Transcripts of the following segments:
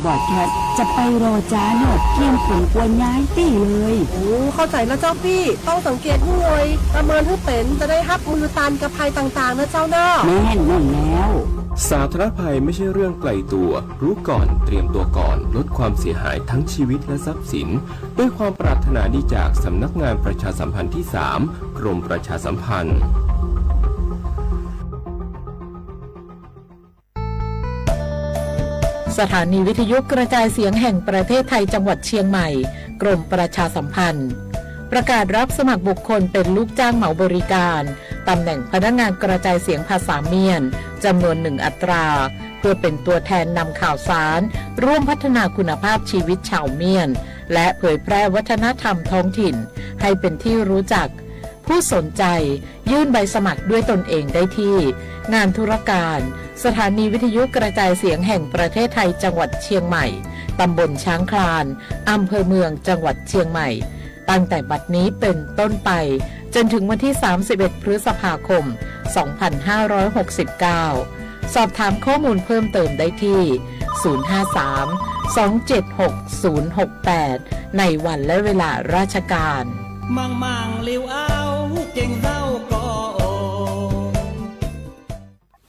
Võ Thuật จะไปรอจ๊ะหน่อย เตรียมผมกลัวย้ายตี้เลย เข้าใจแล้วเจ้าปี้ ต้องสังเกตด้วย ประเมินให้เป็น จะได้ฮับมือตันกับภัยต่างๆ นะเจ้าเนาะ แน่นอนแล้ว สาธารณภัยไม่ใช่เรื่องไกลตัว รู้ก่อน เตรียมตัวก่อน ลดความเสียหายทั้งชีวิตและทรัพย์สิน ด้วยความปรารถนาดีจากสำนักงานประชาสัมพันธ์ที่สาม กรมประชาสัมพันธ์ สถานีวิทยุกระจายเสียงแห่งประเทศไทยจังหวัดเชียงใหม่ กรมประชาสัมพันธ์ ประกาศรับสมัครบุคคลเป็นลูกจ้างเหมาบริการ ตำแหน่งพนักงานกระจายเสียงภาษาเมียน จำนวนหนึ่งอัตรา เพื่อเป็นตัวแทนนำข่าวสาร ร่วมพัฒนาคุณภาพชีวิตชาวเมียน และเผยแพร่วัฒนธรรมท้องถิ่น ให้เป็นที่รู้จัก ผู้สนใจ ยื่นใบสมัครด้วยตนเองได้ที่ งานธุรการ สถานีวิทยุกระจายเสียงแห่งประเทศไทยจังหวัดเชียงใหม่ ตำบลช้างคลาน อำเภอเมือง จังหวัดเชียงใหม่ ตั้งแต่บัดนี้เป็นต้นไป จนถึงวันที่ สามสิบเอ็ด พฤษภาคม สองพันห้าร้อยหกสิบเก้า สอบถามข้อมูลเพิ่มเติมได้ที่ ศูนย์ห้าสาม สองเจ็ดหก ศูนย์หกแปด ในวันและเวลาราชการ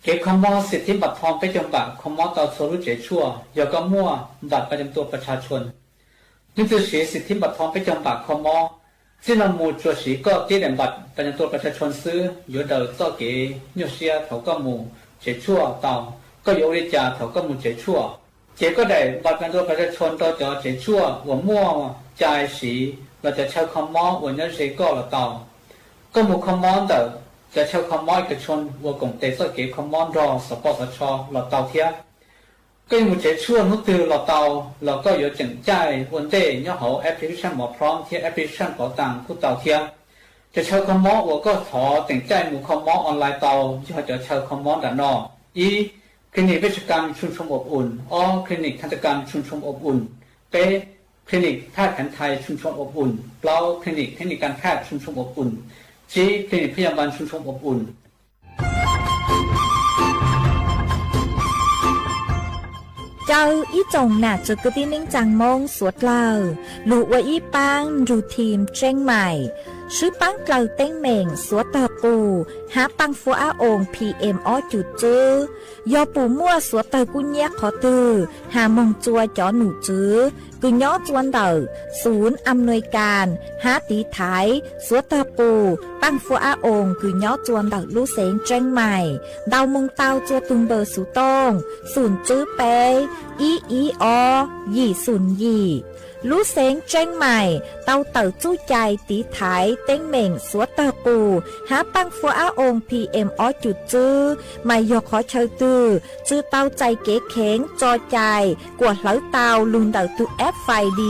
Kev kho mob สิทธิบัตรทอง peb caug npam kho mob tau txhua lub tsev tshuaj. Yog koj muaj บัตรประจำตัวประชาชน leej twg siv สิทธิบัตรทอง peb caug npam kho mob, txij no mus tsuas siv koj tib daim บัตรประจำตัวประชาชน xwb yuav daws txoj kev nyuaj siab thaum koj mus tsev tshuaj tau. Koj yuav ua li cas thaum koj mus tsev tshuaj? Cev koj daim บัตรประจำตัวประชาชน rau cov tsev tshuaj uas muaj cai siv los cov chaw kho mob uas nyob ze koj los tau. Koj mus kho mob ntawm cov chaw kho mob เอกชน uas koom tes txoj kev kho mob nrog xov poj xov tsho los tau thiab. Koj yuav mus tsev tshuaj hnub twg los tau, los koj yuav tseem caij ua ntej nyob hauv application หมอพร้อม thiab application เป๋าตัง kuj tau thiab. Cov chaw kho mob uas koj thov teem caij mus kho mob online tau yog cov chaw kho mob nram no: ib, Clinic เวชกรรมชุมชนอบอุ่น, ob, Clinic ทันตกรรมชุมชนอบอุ่น, peb, Clinic แพทย์แผนไทยชุมชนอบอุ่น, plaub, Clinic เทคนิคการแพทย์ชุมชนอบอุ่น, tsib, Clinic พยาบาลชุมชนอบอุ่น. Caw ib tsoom nam txiv kwv tij neej tsaa Moob suav dlawg lug ua ib paab nrug team Tseeb Maim swb paab dlaws teeb meem suav tawg qus hab paaj fuab ab oos P M ob cum tswb. Yog pum muaj suav tawg kub nyab qhov twg has moog tsua cov num tswv kws nyob tsua ntawm ศูนย์อำนวยการ hab tiv thaiv suav tawg qus paaj fuab ab oos kws nyob tsua ntawm lub xeev Tseeb Maim ntau moog tau tsua tug npawb xuv tooj xoom tswb peb ib ib ob yim xoom yim. Lub xeev Tseeb Maim tau tawm txuj cai tiv thaiv teeb meem suav tawg qus hab paaj fuab ab oos P M ob cum tswb, mas yog qhov chaw twg tsi tau txais kev kheev tso cai kuas hlawv tau lug ntawm tug F I D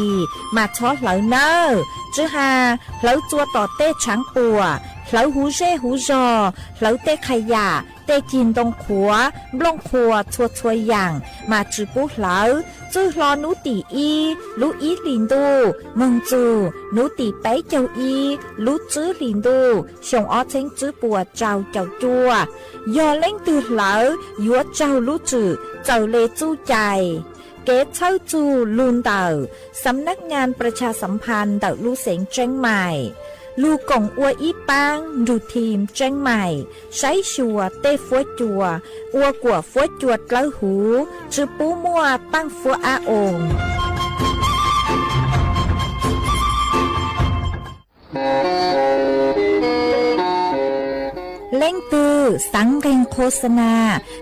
mas txhob hlawv nawb. Tsi has hlawv tsua tom tej tshaav puam, hlawv huv zej huv zog, hlawv tej qha yam, tej cig ntoo qhuav, nplooj qhuas txhua txhua yaam mas tsi pub hlawv. Txwj hlo nub tim ib lub ib hlis ntuj moog txug nub tim peb caug ib lub tswb hlis ntuj xyoo ob txheeb tswb puas rau caum cuaj. Yog leej twg hlawv yuav raug lub tswm txawm le txuj cai. Kev txhawb txug lug ntawm สำนักงานประชาสัมพันธ์ ntawm lub xeev Tseeb Maim lug koom ua ib paab nrug team Tseeb Maim saib xyuas tej fuab cua ua kuas fuab cua dlawb huv, tsi pub muaj paaj fuab ab oos. Leej twg xaav nqeeg โฆษณา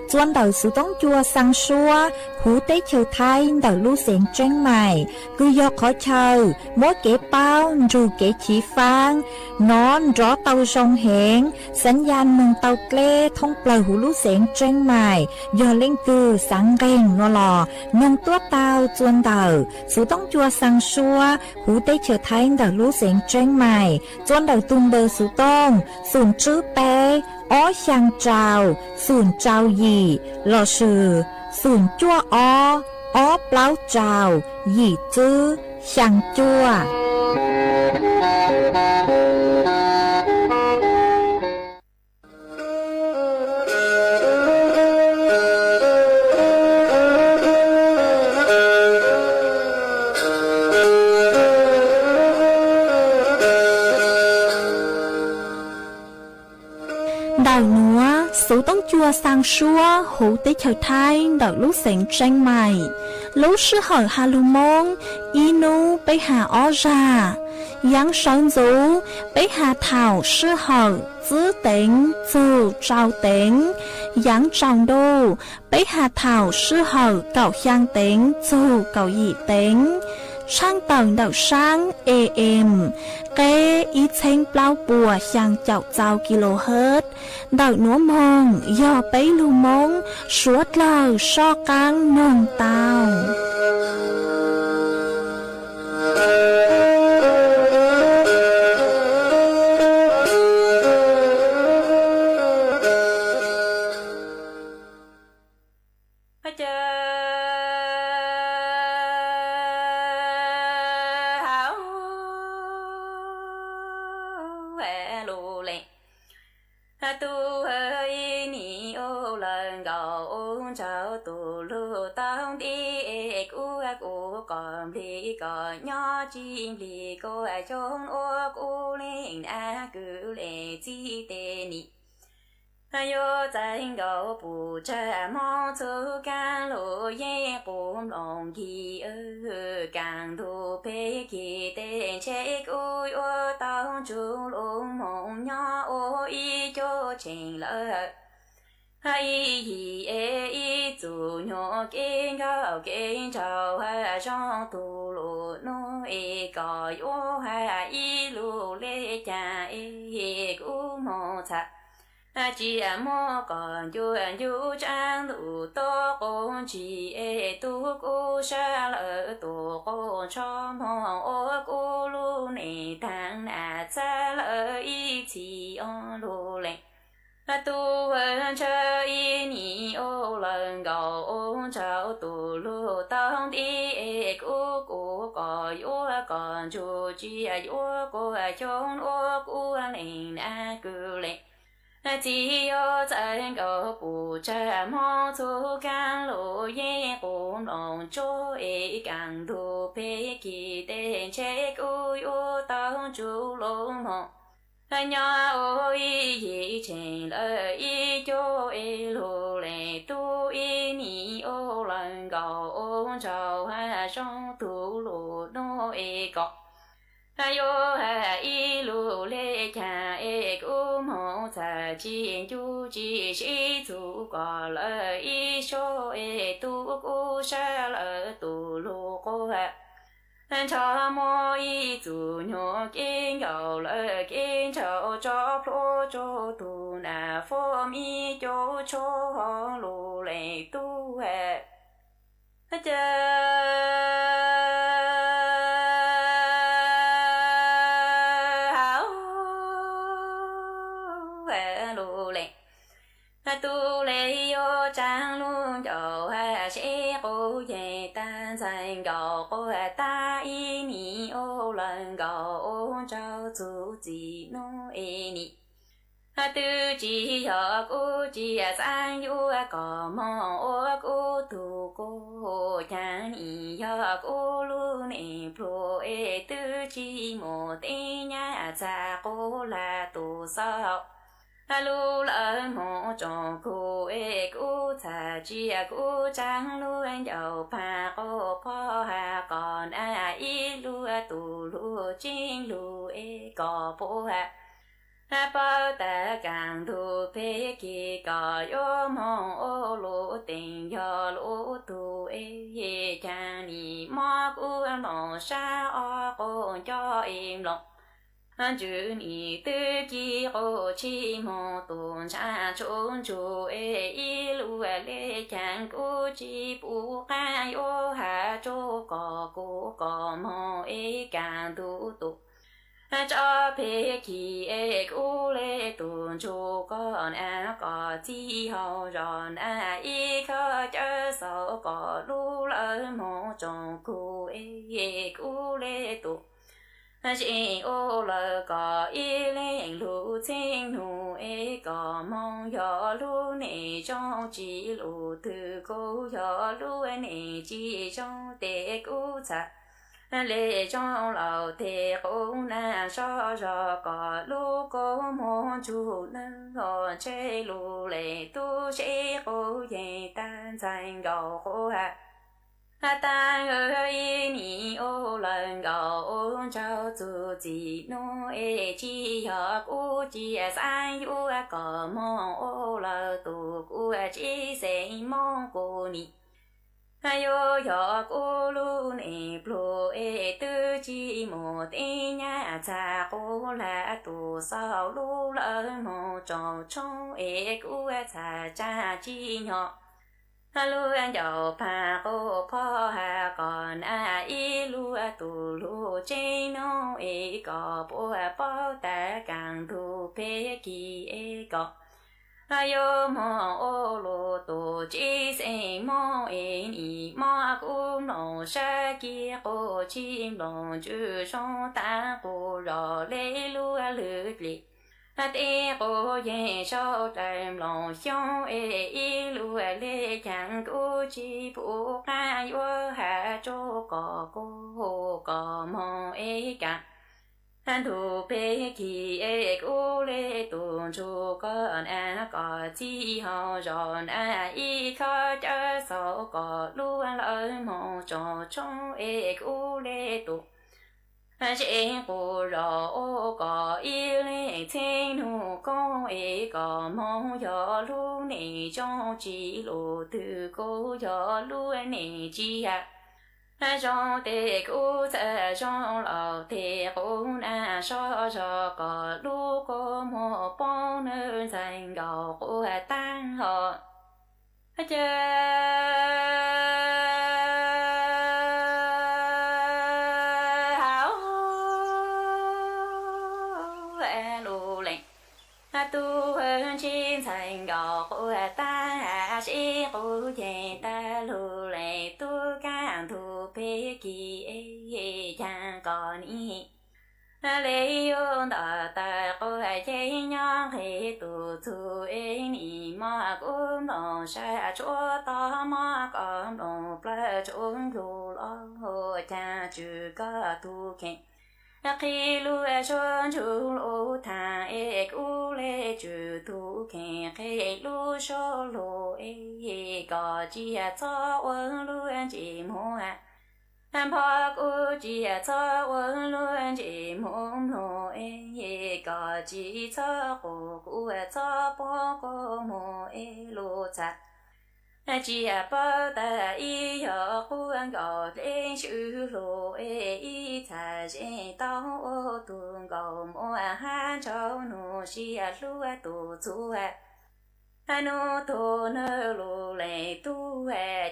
tsua ntawm xuv toob cua xaa suab huv teb chaws Thaib ntawm lub xeev Tseeb Maim kws yog qhov chaw muab kev paub nrug kev chiv faab nov nrov tau zoo heev, xaav ya moog tau dleb thoob plawg huv lub xeev Tseeb Maim. Yog leej twg xaav nqeeg nua los noog tuab tau tsua ntawm xuv toob cua xaa suab huv teb chaws Thaib ntawm lub xeev Tseeb Maim tsua ntawm tug npawb xuv tooj xoom tswb peb ob xyaa rau xoom rau yim lossis xoom cuaj ob ob plaub rau yim tswb xyaa cuaj. Tus toob cuag xaa suab huv teb chaws Thaib ntawm lub xeev Tseeb Maim. Lub sij hawm has lug Moob, ib nub peb has ob zag. Yaav sawv ntxuv, peb has thaum sij hawm tsib teev txug rau teev. Yaav tsaus ntuj, peb has thaum sij hawm kaum xyaa teev txug kaum yim teev. Tshaaj tawm ntawm saab A M, qeb ib txheeb plaub puas xyaa caum txau kilohertz, ntawm nuav moog yog peb lug Moob suav dlawg soj qaab noog tau. Lug lees, tug ib nim ua lawm nkaus ua nraug tus lug tau nti, kuv kuv kom nplig kom nyob tsi nplig kuv xyoo ua kuv leej na kwv leej txij teb nim. Yuav txais nkaus pum tsag hmoov txhub kaab lug yeej quv mloog kis, kaam ntug peb kis tej ntshe kuv yuav tau ntsug lug moog nyob ua ib cuab tsheej lawm. Ib yim es ib txug nyuam kev nkauj kev nraug zoo tug lug nub es kom yuav has ib lug le caag es kuv moog txhaj tsi muab kom ncu ncu tsaab lug tuab quv ntsis es tug kuv sab lawm tus quv ntsho moog ua kuv lub neej taag nam txag lawm ib txhis ob lug lees. Tug ntshaw ib nim ua lawm nkaus ua nraug tus lug tau nti, kuv kuv kom yuav kom ntsug tsi yuav kuv xyoo ua kuv leej na kwv leej txij. Yuav txais nkaus pum tsag hmoov txhub kaab lug yeej quv mloog tsuab es kaam ntug peb kis tej ntshe kuv yuav tau ntsug lug moog nyob ua ib yim tsheej lawm ib cuab es lug lees. Tug ib nim ua lawm nkaus ua nraug zoo tug lug nub es kom yuav has ib lug le caag es kuv moog txhaj tsi ncu tsi sib txug kom lawm ib suab es tug kuv sab lawm tus lug quv ntsho muab ib txug nyuam kev nkauj lawm kev nraug tso plhuav tsuag tug nam fuab mib cuab tshuaj lug lees tug cas lug lees. Tug le yuav tsaab lub ncauj has seb quv yeej tag ntxhais nkaus quv tag ib nim ua lawm nkaus ua nraug txug txim nub es nim. Twb tsi yog kuv tsi xaav yuav kom moog ua kuv tug kuv caag nim yog kuv lub neej pluag es twb tsi mus teb nyab txag quv lag tus xauj lug lawm moog tsoom kuv es kuv txhaj tsi kuv tsaab lub ncauj paag quv pob has kom na ib lub tug lug tseeb lug es kom puab paub tag kaam ntug peb kis kom yuav moog ua lub teem yog lub tug es caag nim mob kuv moog sab ob quv nco es mloog. Ntswg nim twb ci quv tsi moog tug ntshav tshuv ntsug es ib lub le caag kuv tsi pum qaab yuav has rua kom kuv kom moog es kaam ntug tug tso peb kis es kuv le tug ntsug kom na kom txij hauv zos na ib khawb cawv xaus kom lug lawm moog tsoom kuv es kuv le tug zeem ua lawm kom ib leeg lug txheeb nug es kom moog yog lub neej zoo tsi lug twg kuv yog lub neej tsi zoo tes kuv txhaj le zoo laus tes qub na soj zog kom lub kua muag ntsug neeg ho ntshe lus le tub seb qub yeej tag ntxhais nkaus qub ha. Tag ib nim ua lawm nkaus ua ntsauj txug txim nub es tsis yog kuv cia xav yuav kom moog ua lawm tus kuv tsis xeem moog kuv nim yuav yog kuv lub neej pluag es twb tsis mus teb nyab txag qub lam tus xauj lub lawv moog tsaus tshoob es kuv txhaj tsa tsis nyog lub ncauj pag quj phob has kom na ib lub tus lug tsev noog es kom puab paub tas kaam ntug peg kis es kom yuav moog ua lug tus tsis xeem moog es nim mob kuv mloog sab kis quj tsis mloog ntsws zoo taag quj zog le lub lwg dlim teb quj yeej sau dlaim mloog xyoob es ib lub le caag kuv tsis pum qaab yuav has tsuj kom kuv hu kom moog es kaam ntug peg kis es kuv le tus ntsug koj na kom txij hauv zog na ib khob cawv xaus kom lub lawv moog tsaus tshoob es kuv le tus zeb quj zog ua kom ib leeg txheeb nug koob es kom moog yog lub neej zoo tsis lug twg kuv yog lub neej tsis yog zoo tes kuv txawm zoo laus tes qub na soj zog kom lub kua muag poob nwg ntxhais nkaus quj taag hos. Cas hauv lub leej tub ntsib ntxhais nkaus quj taag seb quj yeej tag lug le tub kaam ntug peg kis es caag kom nim le yuav ntaus taws quj yeej nyob nqe tus txug es nim mob kuv mloog sab tshuab tog mob kom mloog plawg tshuab nplug los caag tswm koj tug kheej qhib lub suab ntsug lug thaam es kuv le tswm tug kheej qhib lub suab lug es kom tsis yog txhob ua lub ntsej muag npog kuv tsis yog txhob ua lub ntsej muag mloog es kom tsis txhob qus kuv txhob poob kua muag es lub txhab tsis yog paub tas ib yog quj nkaus dleb swb lug es ib txhab zeej tau ua tug nkaus muaj hab ntsauj nug sia hlub tus txug nub tug nwg lug le tub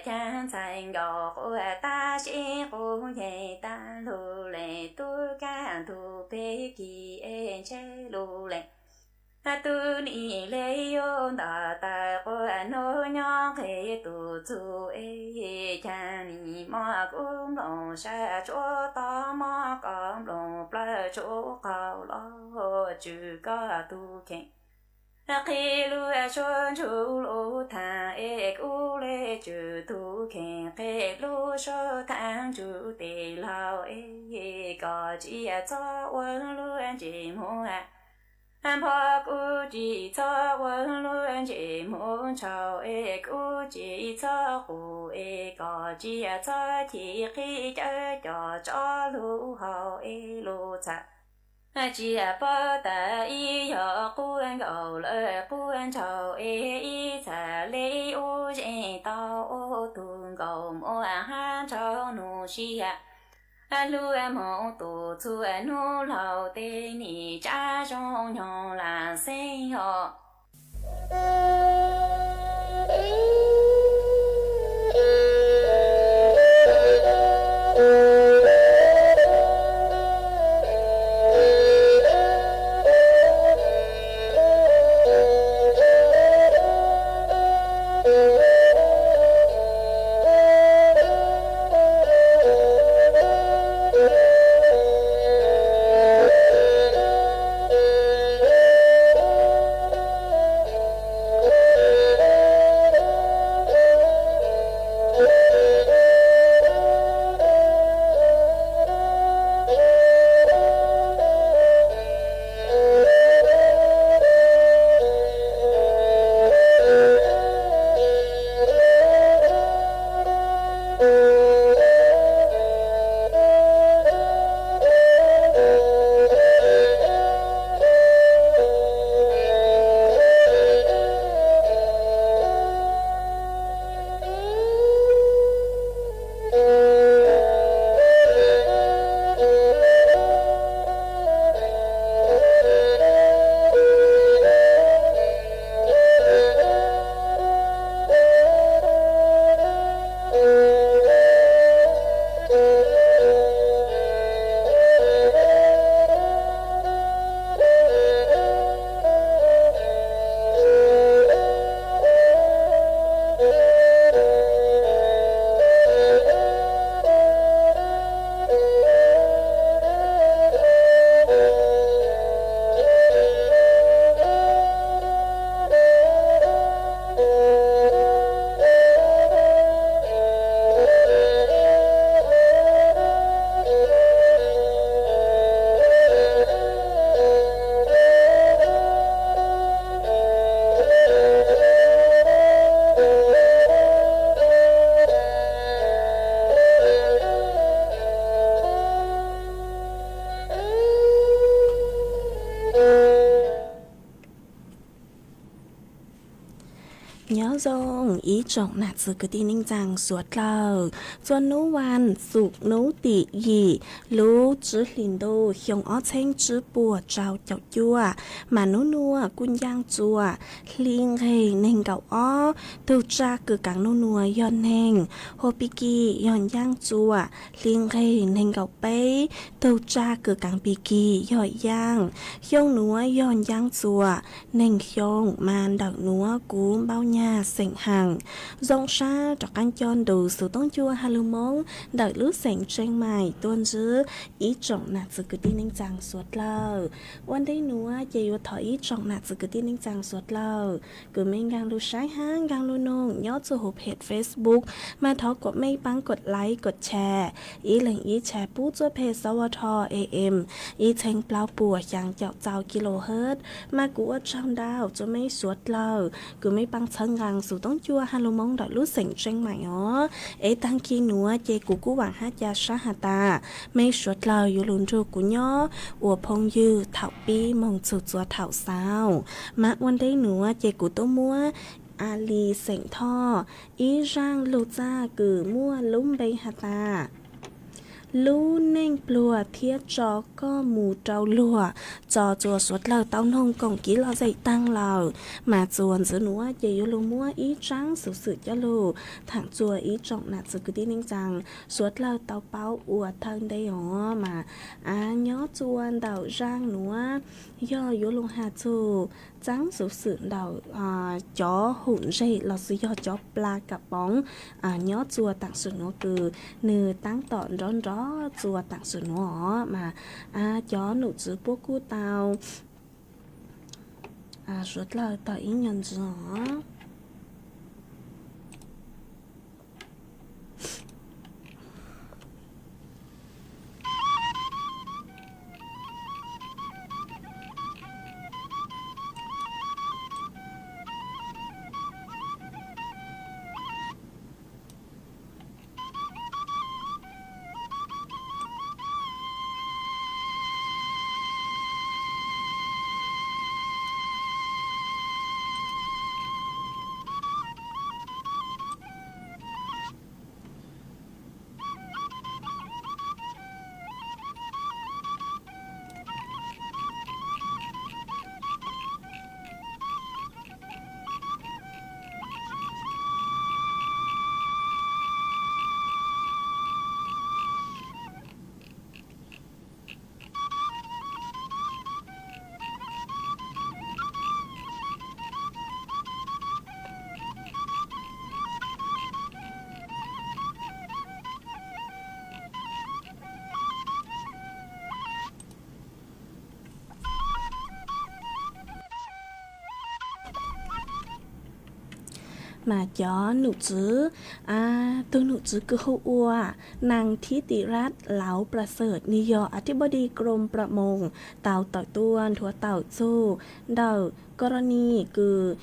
caag ntxhais nkaus quj tag seb quj yeej tag lug le tub kaam ntug peg kis es ntshe lug le tub nim le yuav ntaus taws quj nub nyob nqe tus txug es caag nim mob kuv mloog sab tshuab tog mob kom mloog plawg tshuab qaug los tswm koj tug kheej qhib lub suab ntsug lug thaam es kuv le tswm tug kheej qhib lub suab thaam ntsug tes laug es kom tsis yog txhob ua lub ntsej muag npog kuv tsis txhob ua lub ntsej muag ntshau es kuv tsis txhob qus es kom tsis yog txhob chim qhib cawv cov tsob lug hauv es lub txhab tsis yog paub tas ib yog quj nkaus lawm quj ntshau es ib txhab le ua zeej tau ua tug nkaus muaj hab ntsauj nug sia hlub moog tus txug nub laug tes nim tsav zoo nyoog lam xeeb hos. Nyob zoo ib tsoom nam txiv kwv tij neej tsaa suav dlawg, txua nub vas xuv nub tim yim lub tsib hlis ntuj xyoo ob txheeb tsib puas rau caum cuaj, mas nub nuav kuj ncaaj txua hli nqeg neeg nkaum ob. Tug tsa kws kaav nub nuav yog neeg, hua pig kig yog ncaaj txua hli nqeg neeg nkaum peb. Tug tsa kws kaav pig kig yog yaaj. Xyoo nuav yog ncaaj txua neeg xyoo, mas ntawm nuav kuv npaub nyag xeem Haas. Zoo sab rov qaab coj ntu xuv toob cua ha lug Moob ntawm lub xeem Tseej Maim tuaj ntsib ib tsoom nam txiv kwv tij neej tsaa suav dlawg. Ua ntej nuav ces yuav thov ib tsoom nam txiv kwv tij neej tsaa suav dlawg kws mej nkaag lug saib hab nkaag lug noog nyob txug huv phem Facebook, mas thov kuas mej paab kov like kov share, ib leeg ib share pub txuj peg xov ua dho am ib txheeb plaub puas xyaa caum txau kilohertz. Mas kuv ua tsaug ntau txug mej suav dlawg kws mej paab txhawb nqaa xuv toob cua ha lug Moob ntawm lub xeem Tseej Maim os. Es taag kis nuav ces kuv kuj vaam hab ca sab has tas mej suav dlawg yuav lug nrug kuv nyob ua phooj ywg thaum pib moog txug txua thaum xaus. Mas ua ntej nuav ces kuv tuaj muab a li xeem Thoj ib zaaj lug txaj kws muaj lub npe has tas lub neej pluag thiab tso koj mus rau luag, tso txua suav dlawg tau noog koom kiv lom zem taag lawm. Mas txuas ntxiv nuav ces yuav lug muab ib tsaab xuv xwm coj lug thaam txua ib tsoom nam txiv kwv tij neej tsaa suav dlawg tau paub ua thawj ntej os. Mas nyob txua ntawm zaaj nuav yog yuav lug has txug tsaab xuv xwm ntawm cov hum ntseg lossis yog cov pla kam poov nyob txua taam sim nuav kws nwg taab tom nrov nrov txua taam sim nuav os. Mas cov num tswv puab kuj tau suav dlawg tau ib nyuag ntsis os. Mas cov num tswv, tug num tswv kws hu ua นางธิติรัตน์ เหลาประเสริฐ nwg yog อธิบดีกรมประมง tau tawm tuaj nthuav tawm txug ntawm กรณี kws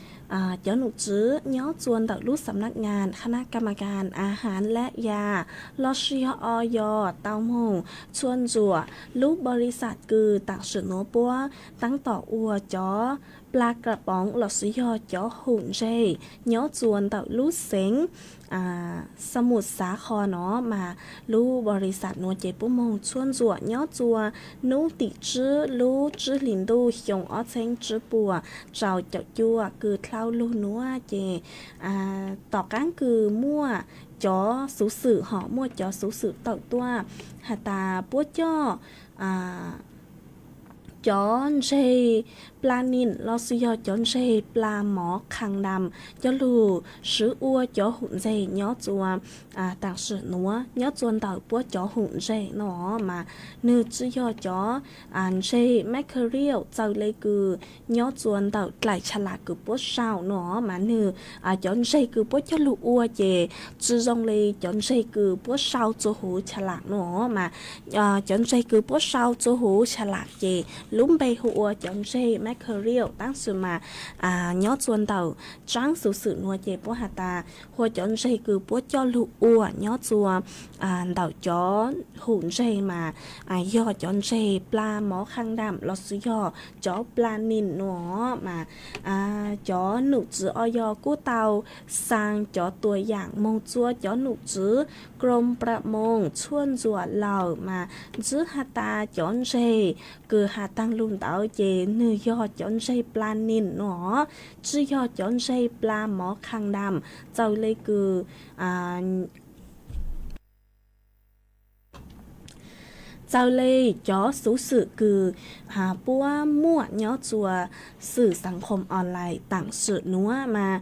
cov num tswv nyob txua ntawm lub สำนักงานคณะกรรมการอาหารและยา lossis yog อย tau moog txhua ntsuam lub บริษัท kws taam sim nuav puab taab tom ua cov pla kam poov lossis yog cov hum ntseg nyob txua ntawm lub xeev Xa Mus Xav Khos no. Mas lub บริษัท nuav ces puab moog txhua ntsuam nyob txua nub tim tsib lub tsib hlis ntuj xyoo ob txheeb tsib puas rau caum cuaj kws dlhau lug nuav ces tom qaab kws muaj cov xuv xwm hom muaj cov xuv xwm tawm tuaj has tas puab coj cov ntseg pla nim lossis yog cov ntseg pla mov khas dam coj lug swv ua cov hum ntseg nyob txua taam sim nuav nyob txua ntawm puab cov hum ntseg no. Mas nwg tsi yog cov ntseg mackerel txawm le kws nyob txua ntawm dlaim tsha lam kws puab sau no, mas nwg cov ntseg kws puab coj lug ua ces tsi zoo le cov ntseg kws puab sau txua huv tsha lam no. Mas cov ntseg kws puab sau txua huv tsha lam ces lub npe hu ua cov ntseg mackerel, tab sis mas nyob txua ntawm tsaab xuv xwm nuav ces puab has tas hu ua cov ntseg kws puab coj lug ua nyob txua ntawm cov hum ntseg mas yog cov ntseg pla mov khaj dam lossis yog cov pla nim nuav mas cov num tswv o yog kuj tau xaa cov tuam yaam moog txua cov num tswv krom pra moog tshuaj ntxuam lawm mas ntsib has tas cov ntseg kws has taag lug ntawd ces nwg yog cov ntseg pla nim nuav, tsi yog cov ntseg pla mov khaj dam. Txawm le kws txawm le cov xuv xwm kws puab muaj nyob txua xwm xav khoom online taam sim nuav mas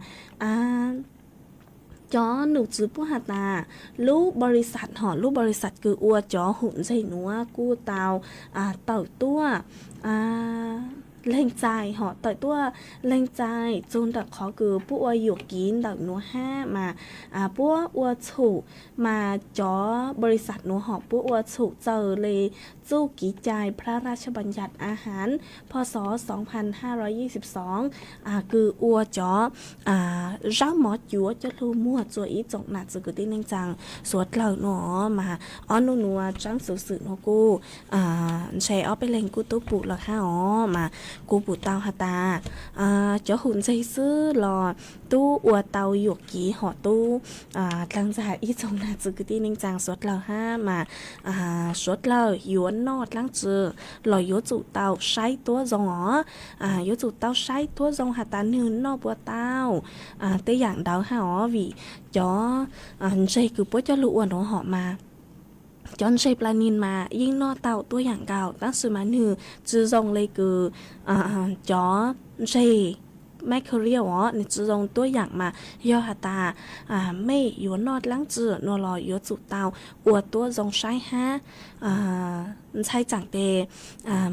cov num tswv puab has tas lub npaus lis xas hom lub npaus lis xas kws ua cov hum ntseg nuav kuj tau tawm tuaj leeg txais hom tawm tuaj leeg txais txug ntawm qhov kws puab ua yuam kev ntawm nuav hab mas puab ua txhum mas cov npaus lis xas nuav hom puab ua txhum txawm le txuj kev cai พระราชบัญญัติอาหาร พ.ศ. สองพันห้าร้อยยี่สิบสอง kws ua cov zaub mov cuav coj lug muag txua ib tsoom nam txiv kwv tij neej tsaa suav dlawg nuav mas ob nub nuav tsaab xuv xwm nuav kuj ntshe ob peb leeg kuj tub pum lawm hab os mas kuv pum tau has tas cov hum ntseg xwb los tub ua tau yuam kev hom tub dlaag ntxag ib tsoom nam txiv kwv tij neej tsaa suav dlawg hab mas suav dlawg yuav noj dlaab tsi los yuav tsum tau saib tuab zoo os. Yuav tsum tau saib tuab zoo has tas nwg noj puas tau tej yaam ntawd hab os vim cov ntseg kws puab coj lug ua nuav hom mas cov ntseg pla nim mas yeej noj tau tuab yaam nkaus tab sis mas nwg tsi zoo le kws cov ntseg mackerel os, nwg tsi zoo tuab yaam mas yog has tas mej yuav noj dlaab tsi nuav los yuav tsum tau ua tuab zoo saib hab ntxhais tsaam tes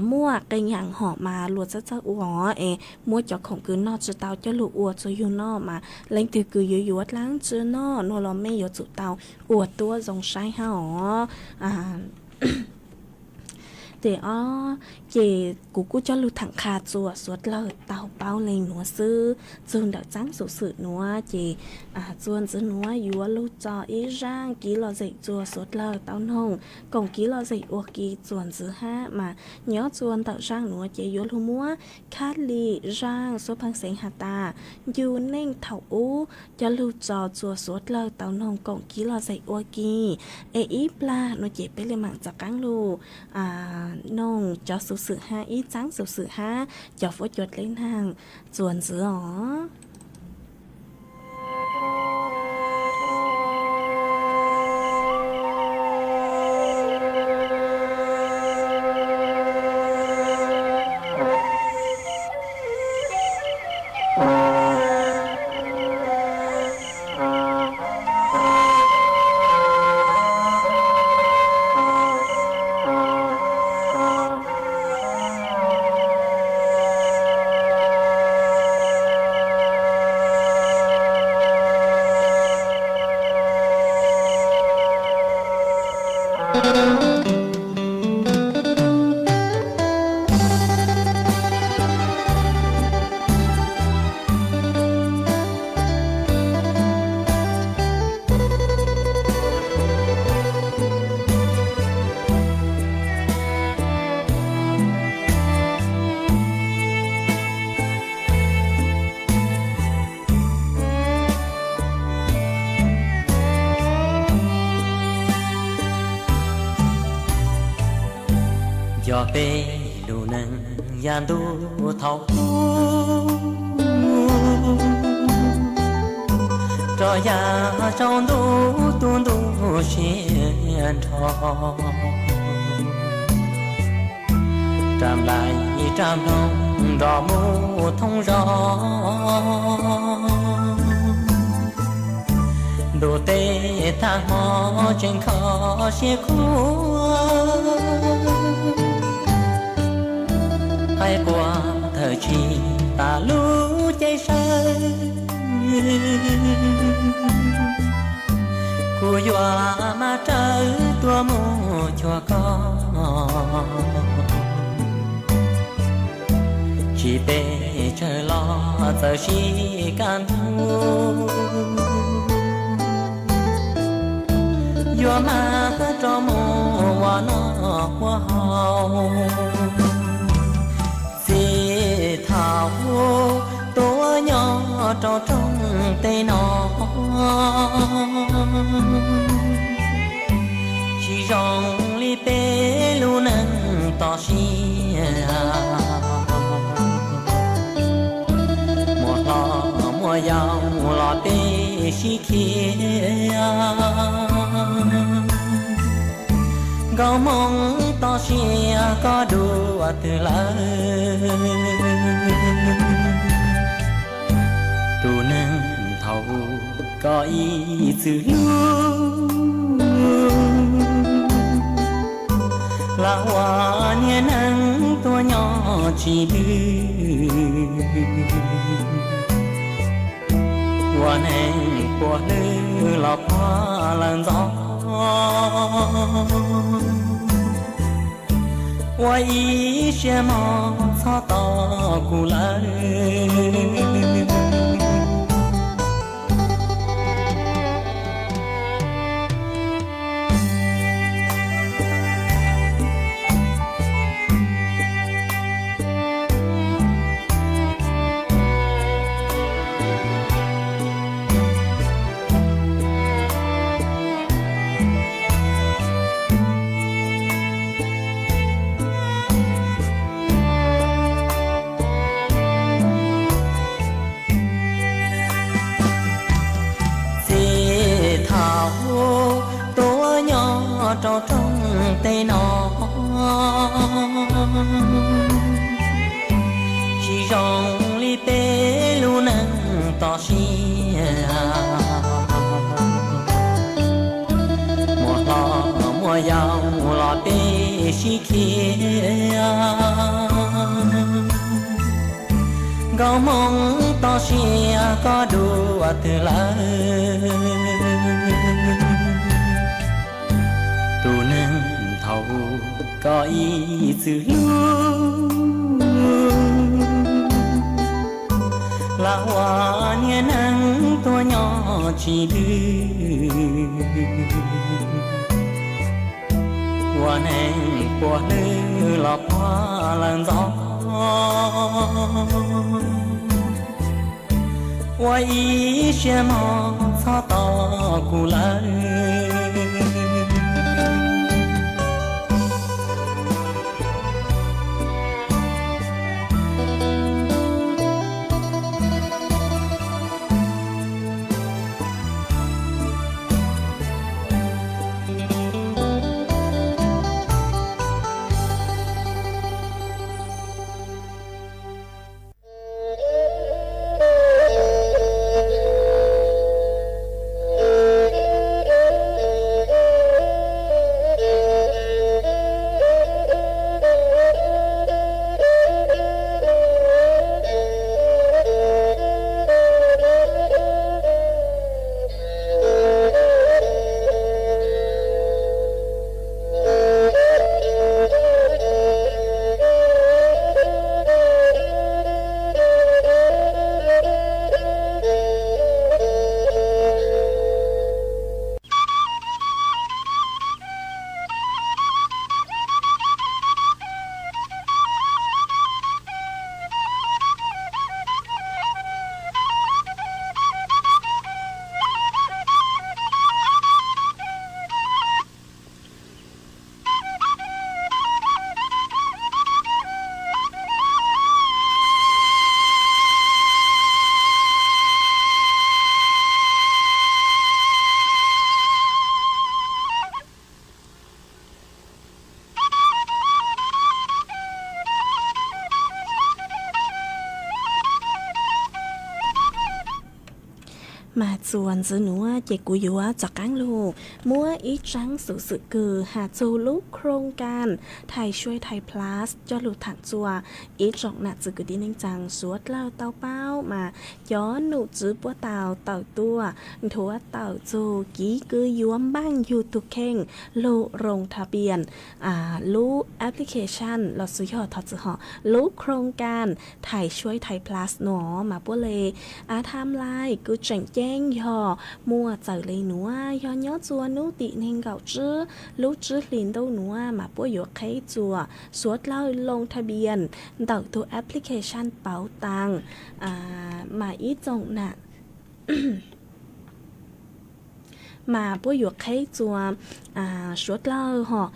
muaj qee yaam hom mas luas txawj txawj ua es muab cov khoom kws noj tsi tau coj lug ua txug yug noj mas leej twg kws yuav yuav dlaab tsi noj nuav los mej yuav tsum tau ua tuab zoo saib hab os. Tes ob, ces kuv kuj coj lug thaam qha txua suav dlawg tau paub le nuav xwb. Txug ntawm tsaab xuv xwm nuav ces txua ntxiv nuav yuav lug tso ib zaaj kev lom zem txua suav dlawg tau noog koom kev lom zem ua ke txua ntxiv hab mas nyob txua ntawm zaaj nuav ces yuav lug muab khab lim zaaj xuab pheej xeev has tas ncu neej thaum ub coj lug tso txua suav dlawg tau noog koom kev lom zem ua ke. Es ib plag nuav ces peb le maam rov qaab lug noog cov xuv xwm hab ib tsaab xuv xwm hab cov fuab cua dleb naag txua ntxiv os. Yog peb lug neeg yav ntuj thaum ub, rov yav tsaus ntuj tu ntuj siab nrho, rau nplaim rau nploog nrog mus thoob zos. Ntuj teb thaj hmo tseem kho siab khuab, qaib qua thawm tsis tas lub cev saw. Kuv yuav maj rawv tuaj mus cuag koj. Tsis pes tsawg los txawm sib kaj ntug, yuav mag rov mus ua noj ua haus. Txij thaum tuaj nyob rau rooj teb no, tsis zoo li peb lub neej toj siab. Muaj hlob muaj yau los peb sib khiav, nkauj Hmoob toj siab koj dua twg lawm? Tus neeg thaum koj ib txwm hlub, lam ua niag neeg tuaj nyob tsis dwb, ua neeg puas hlwb los puag lawm ntxov. Ua ib siab mog txhob tos kuv lawm. Txij thaum tuaj nyob rau rooj teb no, tsis zoo li peb lub neej toj siab. Muaj hlob muaj yau los peb sib khiav, nkauj Hmoob toj siab koj dua twg lawm? Tus neeg thaum koj ib txwm hlub, lam ua niag neeg tuaj nyob tsis dwb, ua neeg puas hlwb los puag lawm ntxov. Ua ib siab mog txhob tos kuv lawm. Mas txuas ntxiv nuav ces kuv yuav rov qaab lug muab ib tsaab xuv xwm kws has txug lub โครงการ Thais Suav Thais Plus coj lug thaam txuas ib tsoom nam txwv kwv tij neej tsaa suav dlawg tau paub mas cov nom tswv puab tau tawm tuaj nthuav tawm txug kev kws yuav npaaj yug tug kheej lug ลงทะเบียน lub application los xwv yog thov txwm hom lub โครงการ Thais Suav Thais Plus nuav mas puab le timeline kws tseem ceeb yog muaj txawm le nuav, yog nyob txuas nub tim neeg nkaum tsib lub tsib hli ntuj nuav mas puab yuav qheb txuas suav dlawg ลงทะเบียน ntawm tug application pauv taas mas ib tsoom nam mas puab yuav qheb txuas suav dlawg hom